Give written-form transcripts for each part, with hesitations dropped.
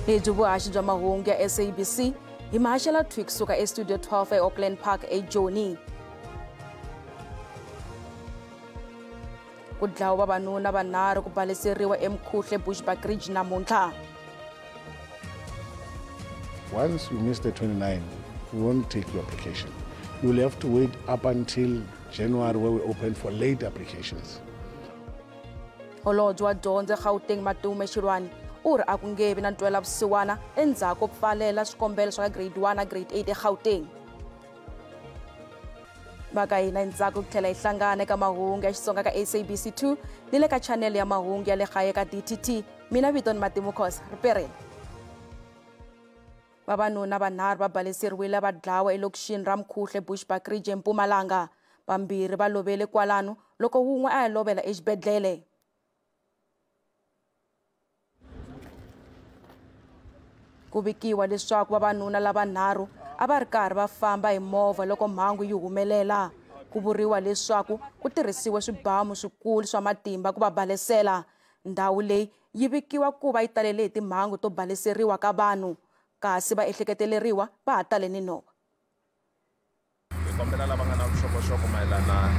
Lebyi vuhaxi bya mahungu ya SABC hi mahaxela thwi kusuka eStudio 12 eAuckland Park eJoni. Ku dlawa vavanuna vanharhu ku baleseriwa eMkhuhle Bushbuckridge namuntlha. Once you miss the 29, we won't take your application. You will have to wait up until January where we open for late applications. Holobye wa dyondzo eGauteng Matome Chiloane u ri a ku nge vi na ntwelavusiwana endzhaku ko pfalela swikombelo swa ka grade 1 na grade 8 eGauteng. Va ka hina endzhaku ku tlhela hi hlangana eka mahungu ya Xitsonga ka SABC 2 ni le ka chanele ya mahungu ya le kaya ka DTT. Mina vito ni Matimu Khosa, ripereni. Vavanuna vanharhu va baleseriwile va dlawa elokixini ra Mkhuhle Bushbuckridge eMpumalanga. Vambirhi va lovele kwalano loko wun'we a ya lovela exibedhlele. Ku vikiwa leswaku vavanuna lavanharhu a va ri karhi va famba hi movha loko mhangu yi humelela. Ku vuriwa leswaku ku tirhisiwe swibamu swikulu swa matimba ku va balesela. Ndhawu leyi yi vikiwa ku va yi talele hi timhangu to baleseriwa ka vanhu, kasi va ehleketeleriwa va ha tale ni nhova. Hi kombela lava nga na vuxokoxoko mayelana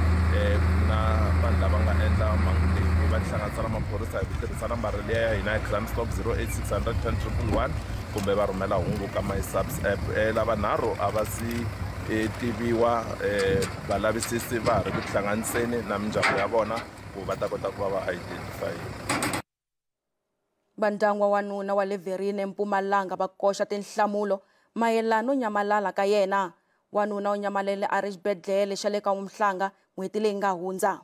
na vanhu lava nga endla mhangu leyi ku va tihlanganisa na maphorisa hi ku tirhisa nambara liya ya hina ya Crime Stop 08600 10 111 kumbe va rhumela hungu ka MySAPS app. Lavanharhu a va si tiviwa, valavisisi va ha ri ku tihlanganiseni na mindyangu ya vona ku va ta kota ku va va identify-iwa. Vandyangu wa wanuna wa le Verena eMpumalanga va koxa tinhlamulo mayelana no nyamalala ka yena. Wanuna u nyamalele a ri xibedhlele xa le ka Umhlanga n'hweti leyi nga hundza.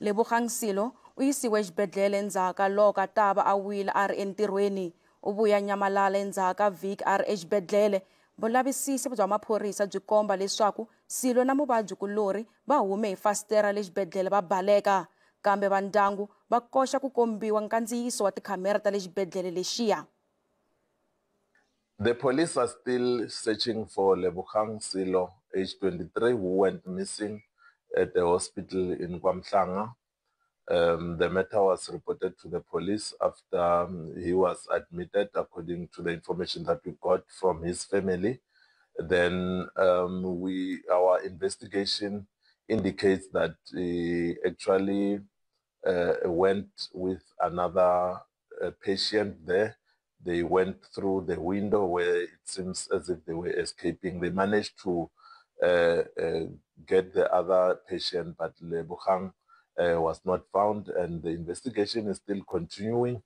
Lebogang Silo u yisiwe exibedhlele endzhaku ka loko a ta va a wile a ri entirhweni. U vuya nyamalala endzhaku ka vhiki a ri exibedhlele. Vulavisisi bya maphorisa byi komba leswaku Silo na muvabyi-kulorhi va hume hi fasitere le xibedhlele va baleka. Kambe vandyangu va koxa ku kombiwa nkandziyiso wa tikhamera ta le xibedhlele lexiya. The police are still searching for Lebogang Silo, age 23, who went missing at the hospital in KwaMhlanga. The matter was reported to the police after he was admitted, according to the information that we got from his family. Then our investigation indicates that he actually went with another patient there. They went through the window where it seems as if they were escaping. They managed to get the other patient, but Lebogang was not found, and the investigation is still continuing.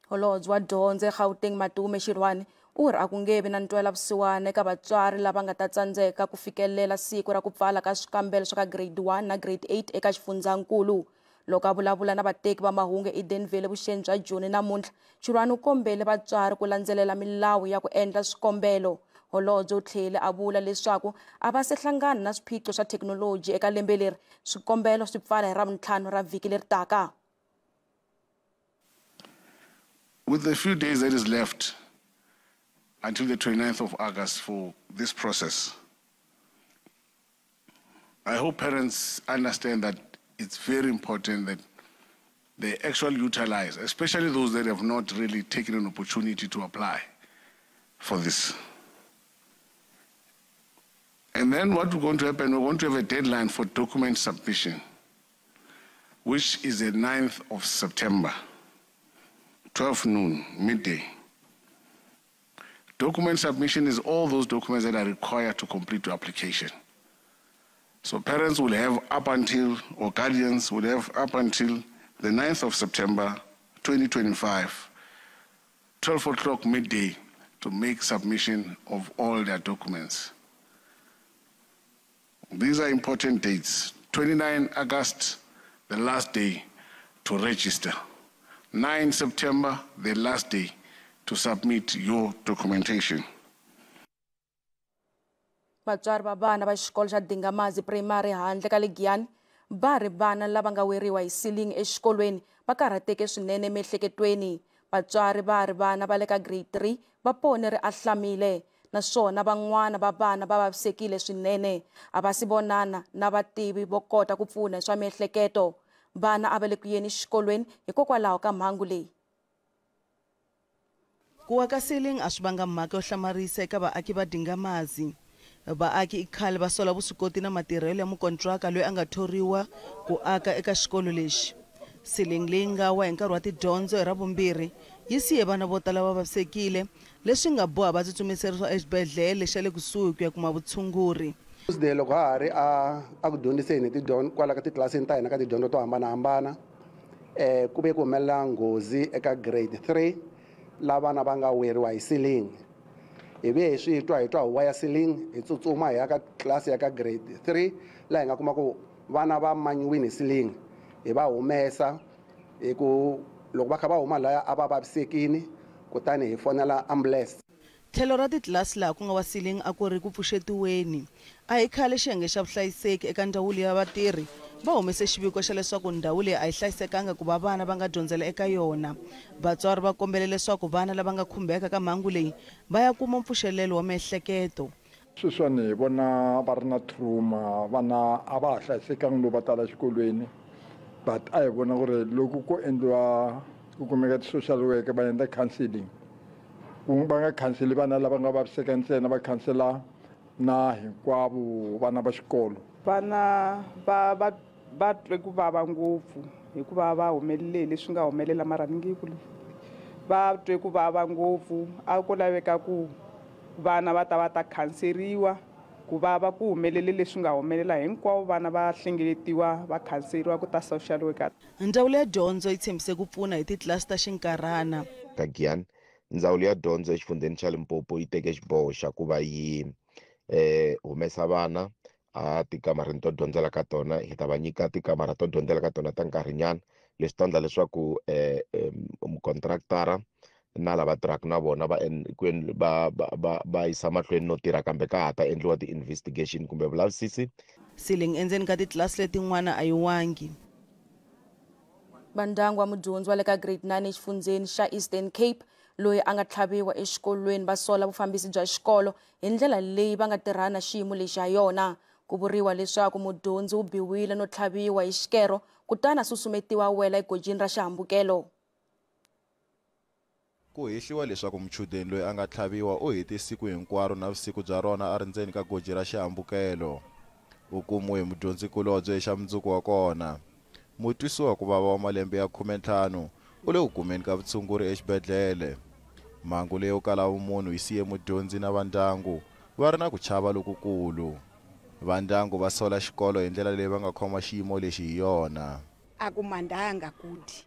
Holobye wa dyondzo eGauteng Matome Chiloane u ri a ku nge vi na ntwelavusiwana eka vatswari lava nga ta tsandzeka ku fikelela siku ra ku pfala ka swikambelo swa ka grade 1 na grade 8 eka xifundzankulu. Loko a vulavula na vateki va mahungu eEdenvale vuxeni bya Joni namuntlha, Chiloane u kombele vatswari ku landzelela milawu ya ku endla swikombelo. Holobye u tlhele a vula leswaku a va se hlangana na swiphiqo swa thekinoloji eka lembe leri. Swikombelo swi pfala hi Ravuntlhanu ra vhiki leri taka. With the few days that is left until the 29th of August for this process, I hope parents understand that it's very important that they actually utilize, especially those that have not really taken an opportunity to apply for this. And then what we're going to happen, we're going to have a deadline for document submission, which is the 9th of September, 12 noon, midday. Document submission is all those documents that are required to complete your application. So parents will have up until, or guardians will have up until the 9th of September, 2025, 12 o'clock midday, to make submission of all their documents. These are important dates. 29 August, the last day to register. 9 September, the last day to submit your documentation. Vatswari va vana va xikolo xa Dingamazi Primary handle ka le Giyani va ri vana lava nga weriwa hi silingi exikolweni va karhateke swinene emiehleketweni. Vatswari va ri vana va le ka grade 3 va pone ri ahlamile, naswona van'wana va vana va vavisekile swinene. A va si vonana na vativi vo kota ku pfuna hi swa miehleketo. Vana a va le ku yeni exikolweni hikokwalaho ka mhangu leyi. Ku wa ka ceiling a swi vanga mhaka yo hlamarisa eka vaaki va Dingamazi. Vaaki i khale va sola vuswikoti na matirhelo ya mukontraka loyi a nga thoriwa ku aka eka xikolo lexi. Ceiling leyi nga wa hi nkarhi wa tidyondzo hi Ravumbirhi yi siye vana vo tala va vavisekile, leswi nga boha va tsutsumiseriwa exibedhlele xa le kusuhi ku ya kuma vutshunguri. Tuesday loko ha ha ri a ku dyondziseni tidyondzo kwala ka titlilasini ta hina ka tidyondzo to hambanahambana, ku ve ku humelela nghozi eka grade 3 la vana va nga weriwa hi ceiling. Hi vuye hi swi twa hi twa huwa ya ceiling, hi tsutsuma hi ya ka tlilasi ya ka grade 3 laha hi nga kuma ku vana va manyiwile hi ceiling, hi va humesa hi ku loko va kha va huma laya a va vavisekile, kutani hi fonela ambulance. Tlhelo ra titlilasi laha ku nga wa ceiling a ku ri ku pfuxetiweni. A hi khale xiyenge xa vuhlayiseki eka ndzawulo ya vatirhi va humese xiviko xa leswaku ndhawu leyi a yi hlayisekanga ku va vana va nga dyondzela eka yona. Vatswari va kombele leswaku vana lava nga khumbeka ka mhangu leyi va ya kuma mpfuxelelo wa miehleketo. Sweswiwani hi vona va ri na trauma, vana a va ha hlayisekanga loko va tala exikolweni, but a hi vona ku ri loko ko endliwa ku kumeka ti-social worker va endla counseling, ku va nga khanseli vana lava nga vaviseka ntsena, va khansela na hinkwavo vana va xikolo. Vana va twe ku vava ngopfu hikuva va humelele leswi nga humelela, mara ni nge ku va twe ku vava ngopfu. A ku laveka ku vana va ta va ta khanseriwa ku vava ku humelele leswi nga humelela, hinkwavo vana va hlengeletiwa va khanseriwa ku ta social worker. Ndzawulo ya dyondzo yi tshembise ku pfuna hi titlilasi ta xinkarhana. Ka Giyani, ndzawulo ya dyondzo exifundzheni xa Limpopo yi teke xiboho xa ku va yi humesa vana a tikamareni to dyondzela ka tona, hi ta va nyika tikamara to dyondzela ka tona ta nkarhinyana. Leswi ta endla leswaku mukontraktara na lava tirhaka na vona va yisa mahlweni no tirha, kambe ka ha ta endliwa ti-investigation kumbe vulavisisi. Ceiling endzeni ka titlilasi letin'wana a yi wangi. Vandyangu wa mudyondzi wa le ka grade 9 exifundzheni xa Eastern Cape loyi a nga tlhaviwa exikolweni va sola vufambisi bya xikolo hi ndlela leyi va nga tirhana xiyimo lexi ha yona. Ku vuriwa leswaku mudyondzi u biwile no tlhaviwa hi xikero kutani a susumetiwa a wela egojini ra xihambukelo. Ku hehliwa leswaku muchudeni loyi a nga tlhaviwa u hete siku hinkwaro na vusiku bya rona a ri ndzeni ka goji ra xihambukelo. U kumiwe hi mudyondzikulobye xa mundzuku wa kona. Mutwisiwa ku vava wa malembe ya 15 u le ku kumeni ka vutshunguri exibedhlele. Mhangu leyo kala vumunhu yi siye mudyondzi na vandyangu va ri na ku chava lokukulu. Vandyangu va sola xikolo hi ndlela leyi va nga khoma xiyimo lexi hi yona. Akumandanga kuthi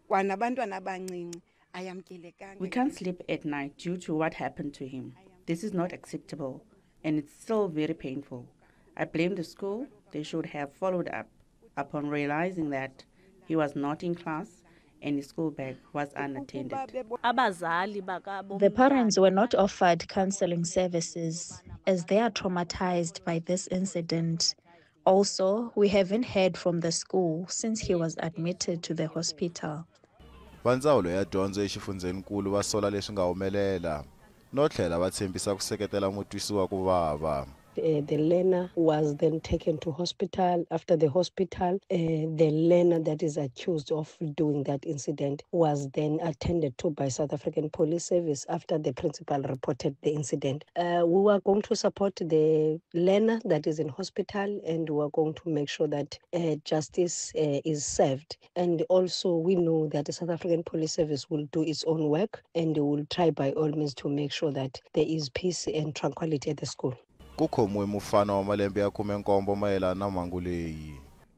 kwanabantwana abancinci ayamkelekanga. We can't sleep at night due to what happened to him. This is not acceptable and it's still very painful. I blame the school. They should have followed up upon realizing that he was not in class and his school bag was unattended. The parents were not offered counseling services as they are traumatized by this incident. Also, we haven't heard from the school since he was admitted to the hospital. Va ndzawulo ya dyondzo exifundzhenikulu va sola leswi nga humelela no tlhela va tshembisa ku seketela mutwisiwa ku vava. The learner was then taken to hospital. After the hospital, the learner that is accused of doing that incident was then attended to by South African Police Service after the principal reported the incident. We were going to support the learner that is in hospital, and we are going to make sure that justice is served. And also we know that the South African Police Service will do its own work and will try by all means to make sure that there is peace and tranquility at the school. Ku khomiwe mufana wa malembe ya 17 mayelana na mhangu leyi.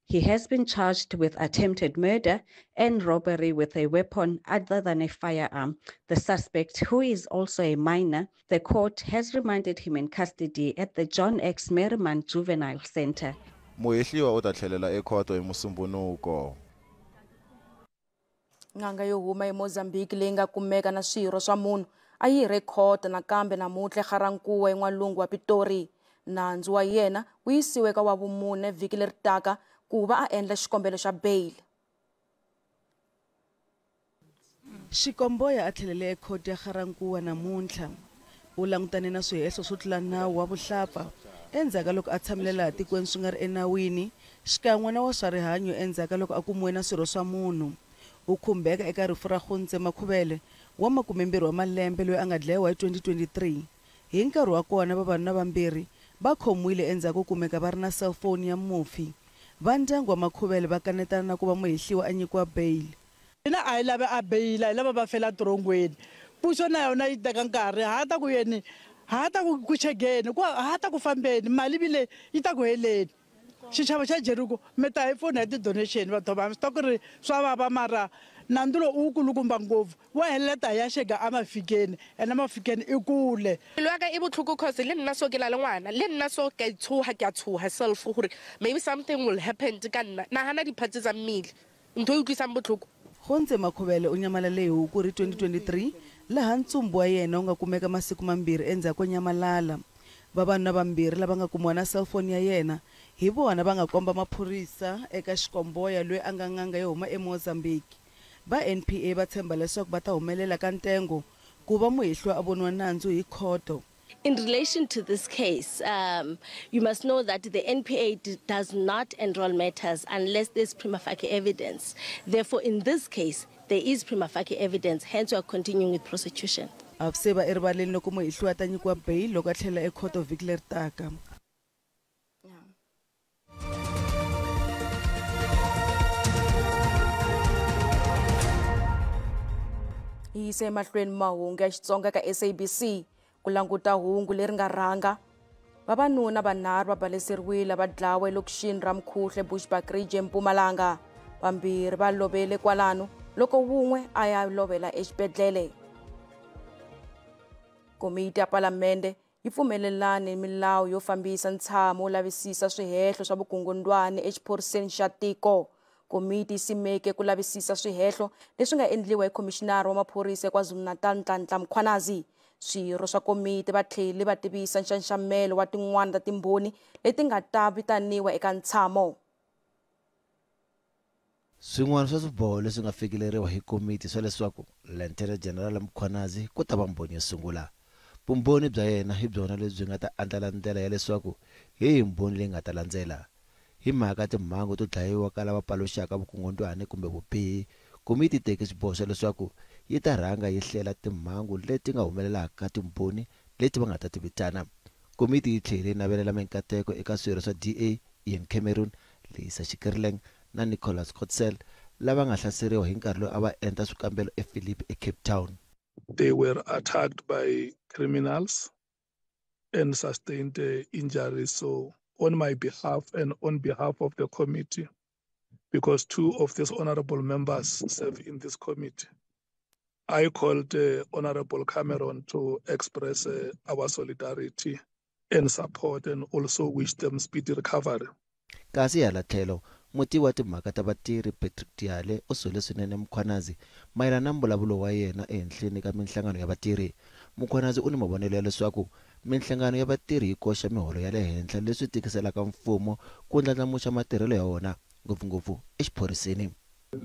He has been charged with attempted murder and robbery with a weapon other than a firearm. The suspect, who is also a minor, the court has remanded him in custody at the John X. Merriman Juvenile Center. Muhehliwa u ta tlhelela ekhoto hi Musumbunuko. N'anga yo huma eMozambique leyi nga kumeka na swirho swa munhu a yi rhekhoda nakambe namuntlha eGarankuwa en'walungu wa Pitori. Nandzu wa yena wu yisiwe ka wa vumune vhiki leri taka ku va a endla xikombelo xa bail. Xikomboya a tlhelele ekhoto ya Garankuwa namuntlha. U langutane na swihehlo swo tlula nawu wa vuhlapfa endzhaku ka loko a tshamile laha tikweni swi nga ri enawini, xikan'we na wa swa rihanyo endzhaku ka loko a kumiwe na swirho swa munhu. U khumbeka eka rifu ra Gontse Makhubele wa 20 wa malembe loyi a nga dlayiwa hi 2023. Hi nkarhi wa kona vavanuna vambirhi va khomiwile endzhaku ko kumeka va ri na cellphone ya mufi. Va ndyangu wa Makhubele va kanetana na ku va muhehliwa a nyikiwa bail. Hina a hi lavi a bail, hi lava va fela tirongweni. Puso na yona yi teka nkarhi, ha ta ku yeni, ha ta ku chegeni, ku ha ta ku fambeni, mali bile yi ta ku heleni. Xixavo xa Jericho mi ta hi pfuna hi ti-donation va dova mi swi tiva ku ri swa vava mara nandzulo u wukulukumba ngopfu wa heleta hi ya xega emafikeni ene emafikeni i kule. Pelo ya ka e botlhoko cause le nna so ke na le ngwana, le nna so ke tshoha, ke a tshoha self gore maybe something will happen ka nna. Nahana diphatse tsa mmele, ntho e utlwisang botlhoko. Gontse Makhubele u nyamalale hi Hukuri 2023 laha ntsumbu wa yena wu nga kumeka masiku mambirhi endzhaku ko nyamalala. Vavanuna vambirhi lava nga kumiwa na cellphone ya yena hi vona va nga komba maphorisa eka xikomboya loyi a nga n'anga yo huma eMozambique. Va NPA va tshemba leswaku va ta humelela ka ntengo ku va muhehliwa a voniwa nandzu hi khoto. In relation to this case, you must know that the NPA does not enroll matters unless there's prima facie evidence. Therefore, in this case, there is prima facie evidence, hence we are continuing with prosecution. A swi se va erivaleni loko muhehliwa a ta nyikiwa bail loko a tlhela ekhoto vhiki leri taka. Yi yise emahlweni mahungu ya Xitsonga ka SABC ku languta hungu leri nga rhanga. Vavanuna vanharhu va baleseriwile va dlawa elokixini ra Mkhuhle Bushbuckridge eMpumalanga. Vambirhi va lovele kwalano loko wun'we a ya lovela exibedhlele. Komiti ya Palamende yi pfumelelane milawu yo fambisa ntshamo wo lavisisa swihehlo swa vukungundwani exiphoriseni xa tiko. Komiti yi simeke ku lavisisa swihehlo leswi nga endliwa hi khomishinara wa maphorisa eKwaZulu-Natal Nhlanhla Mkhwanazi. Swirho swa komiti va tlhele va tivisa nxanxamelo wa tin'wana ta timbhoni leti nga ta vitaniwa eka ntshamo. Swin'wana swa swiboho leswi nga fikeleriwa hi komiti swa leswaku Lieutenant General Mkhwanazi ku ta va mbhoni yo sungula. Vumbhoni bya yena hi byona lebyi nga ta andlala ndlela ya leswaku hi yihi mbhoni leyi nga ta landzela. Hi mhaka timhangu to dlayiwa ka lava paluxaka vukungundwani kumbe vubihi, komiti yi teke xiboho xa leswaku yi ta rhanga yi hlela timhangu leti nga humelelaka timbhoni leti va nga ta ti vitana. Komiti yi tlhele yi navelela minkateko eka swirho swa DA, Ian Cameron, Lisa Schickerling na Nicholas Kotzell lava nga hlaseriwa hi nkarhi lowu a va endla swikambelo ePhilippi eCape Town. They were attacked by criminals and sustained injuries. So on my behalf and on behalf of the committee, because two of these honorable members serve in this committee, I called Honorable Cameron to express our solidarity and support and also wish them speedy recovery. Kasi hala tlhelo, mutivi wa timhaka ta vatirhi Patrick Diale u sole swinene Mkhwanazi mayelana na mbulavulo wa yena ehenhleni ka minhlangano ya vatirhi. Mkhwanazi u ni mavonelo ya leswaku minhlangano ya vatirhi yi koxa miholo ya le henhla leswi tikiselaka mfumo ku ndlandlamuxa matirhelo ya wona, ngopfungopfu exiphoriseni.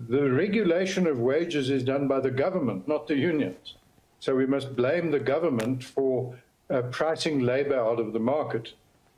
The regulation of wages is done by the government, not the unions. So we must blame the government for pricing labor out of the market.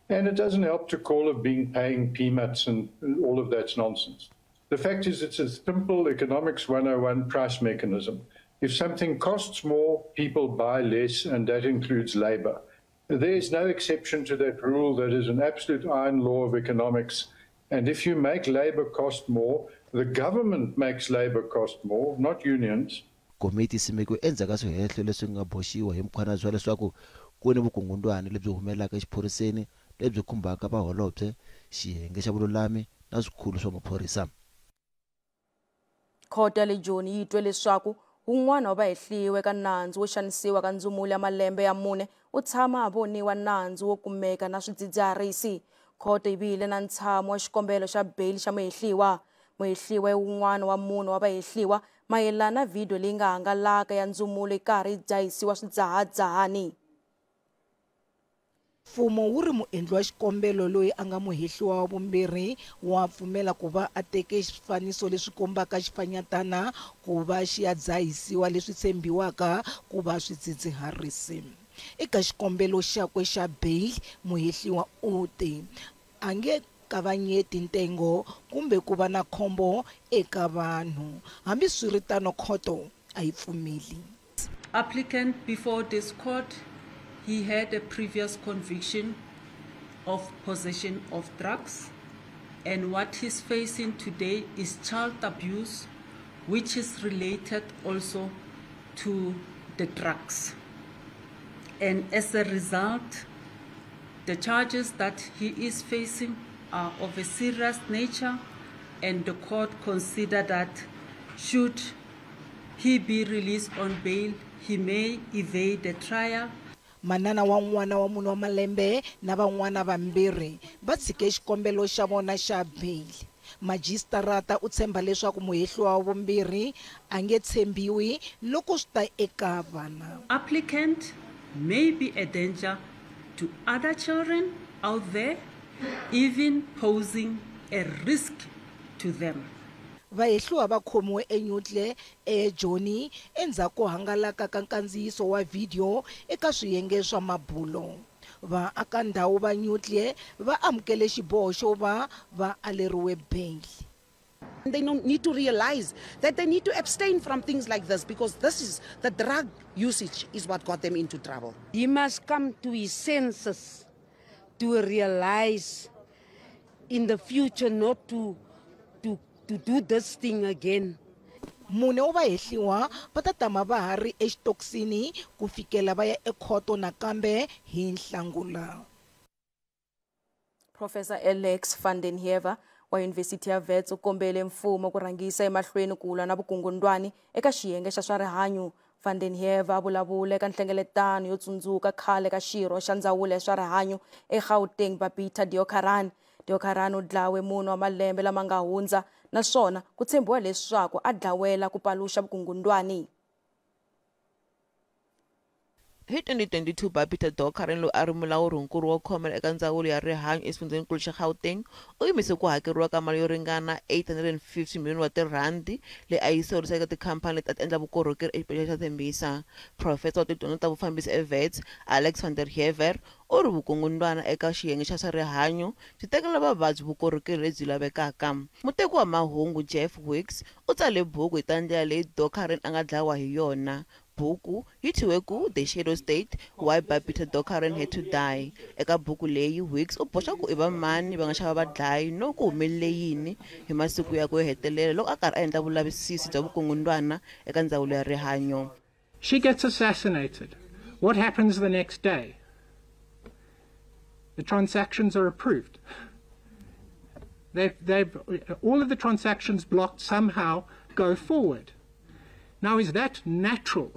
And it doesn't help to call of being paying peanuts and all of that's nonsense. The fact is it's a simple economics 101 price mechanism. If something costs more, people buy less, and that includes labor. There is no exception to that rule. That is an absolute iron law of economics. And if you make labor cost more, the government makes labor cost more, not unions. Komiti yi simekiwe endzhaku ka swihehlo leswi nga boxiwa hi Mkhwanazi wa leswaku ku ni vukungundwani lebyi humelelaka exiphoriseni lebyi khumbaka vaholobye, xiyenge xa vululami na swikhulu swa maphorisa. Khoto ya le Joni yi twe leswaku wun'wana wa vahehliwa eka nandzu wo xanisiwa ka ndzumulo ya malembe ya 4 u tshama a voniwa nandzu wo kumeka na swidzidziharisi. Khoto yi vile na ntshamo wa xikombelo xa beyili xa muhehliwa. Muhehliwa i wun'wana wa munhu wa vahehliwa mayelana na vhidiyo leyi nga hangalaka ya ndzumulo yi karhi yi dzahisiwa swidzahadzahani. Mfumo wu ri muendli wa xikombelo loyi a nga muhehliwa wa vumbirhi wa pfumela ku va a teke swifaniso leswi kombaka xifanyatana ku va xi ya dzahisiwa leswi tshembiwaka ku va swidzidziharisi. Eka xikombelo xakwe xa bail, muhehliwa u te a nge kavanyeti ntengo kumbe ku va na khombo eka vanhu. Hambiswiritano, khoto a yi pfumeli. Applicant before this court, he had a previous conviction of possession of drugs, and what he's facing today is child abuse, which is related also to the drugs. And as a result, the charges that he is facing are of a serious nature, and the court considered that should he be released on bail, he may evade the trial. Manana wa n'wana wa munhu wa malembe na van'wana vambirhi va tshike xikombelo xa vona xa bail. Majisitarata u tshemba leswaku muhehliwa wa vumbirhi a nge tshembiwi loko swi ta eka vana. Applicant may be a danger to other children out there, even posing a risk to them. Vahehliwa va khomiwe eNewtle eJoni endzhaku ko hangalaka ka nkandziyiso wa vhidiyo eka swiyenge swa mabulo. Vaakandhawu va Newtle va amukele xiboho xo va va aleriwe bail. They don't need to realize that they need to abstain from things like this, because this is the drug usage is what got them into trouble. He must come to his senses to realize in the future not to do this thing again. Mune wa vahehliwa va ta tama va ha ri exitokisini ku fikela va ya ekhoto nakambe hi Nhlangula. Professor Alex van den Heever wa Yunivhesiti ya Wits u kombele mfumo ku rhangisa emahlweni ku lwa na vukungundwani eka xiyenge xa swa rihanyo. Van den Heever a vulavula eka nhlengeletano yo tsundzuka khale ka xirho xa ndzawulo ya swa rihanyo eGauteng Babita Deokaran. Deokaran u dlawe munhu wa malembe lama nga hundza naswona ku tshembiwa leswaku a dlawela ku paluxa vukungundwani. Hi 2022, Babita Deokaran loyi a ri mulawurinkulu wo khomela eka ndzawulo ya rihanyo exifundzheninkulu xa Gauteng u yimise ku hakeriwa ka mali yo ringana 850 miliyoni wa tirhandi leyi a yi sorisa eka tikhampani leti a ti endla vukorhokeri exibedhlele xa Tembisa. Profesa wa tidyondzo ta vufambisi eWits, Alex van der Heever, u ri vukungundwana eka xiyenge xa swa rihanyo byi tekela vavabyi vukorhokeri lebyi lavekaka. Muteki wa mahungu Jeff Wicks u tsale buku hi ta ndlela leyi Deokaran a nga dlawa hi yona. Buku yi thyiwe ku The Shadow State: Why Babita Deokaran Had to Die. Eka buku leyi, Wicks u boxa ku i vamani va nga xava vadlayi no ku humelele yini hi masiku yakwe yo hetelela loko a karhi a endla vulavisisi bya vukungundwana eka ndzawulo ya rihanyo. She gets assassinated. What happens the next day? The transactions are approved. They've all of the transactions blocked somehow go forward. Now, is that natural?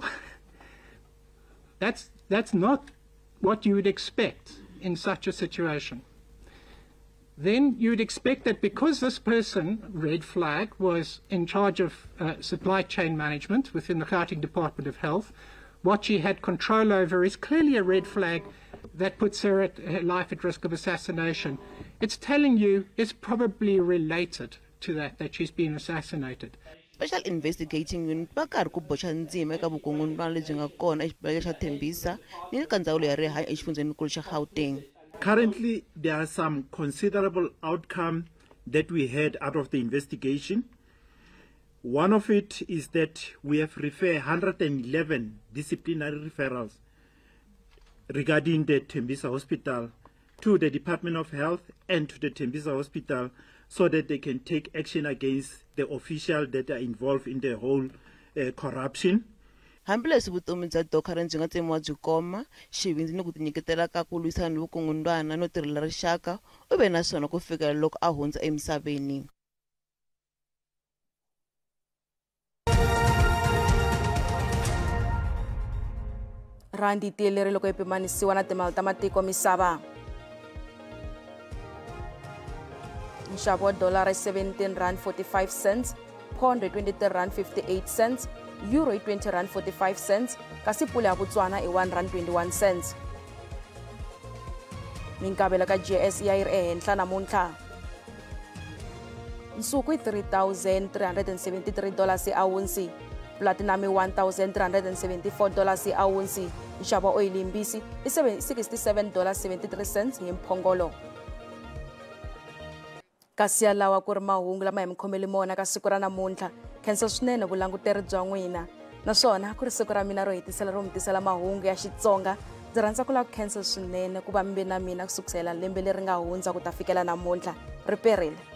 That's not what you would expect in such a situation. Then you would expect that because this person, red flag, was in charge of supply chain management within the Gauteng Department of Health, what she had control over is clearly a red flag that puts her at her life at risk of assassination. It's telling you it's probably related to that she's been assassinated. Special Investigating Unit va karhi ku boxa ndzima eka vukungundwana lebyi nga kona exibedhlele xa Tembisa ni le ka ndzawulo ya rihanyo exifundzheninkulu xa Gauteng. Currently, there are some considerable outcome that we had out of the investigation. One of it is that we have referred 111 disciplinary referrals regarding the Tembisa Hospital to the Department of Health and to the Tembisa Hospital, so that they can take action against the officials that are involved in the whole corruption. Hambileswi vutomi bya Deokaran byi nga tsemiwa byi koma, xivindzi ni ku tinyiketela ka ku lwisana ni vukungundwana no tirhela rixaka u ve na swona ku fikela loko a hundza emisaveni. Randi tiyeleri loko yi pimanisiwa na timali ta matiko misava. Nxavo wa dolara i 17.45 rand, pound i 23.58 rand, euro i 20.45 rand, kasi pula ya Botswana i 1.21 rand. Minkavelo ka JSE ya yi ri ehenhla namuntlha. Nsuku i $3,373 hi awunsi, platinum i $1,374 hi awunsi, nxavo wa oyili yimbisi i $67.73 hi mphongolo. Kasi yalawa ku ri mahungu lama hi mi khomeli mona ka siku ra namuntlha. Khensa swinene vulanguteri bya n'wina, naswona ku ri siku ra mina ro hetisela ro mi tisela mahungu ya Xitsonga. Ndzi rhandza ku lava ku khensa swinene ku va mi ve na mina ku sukusela lembe leri nga hundza ku ta fikela namuntlha. Ri perile.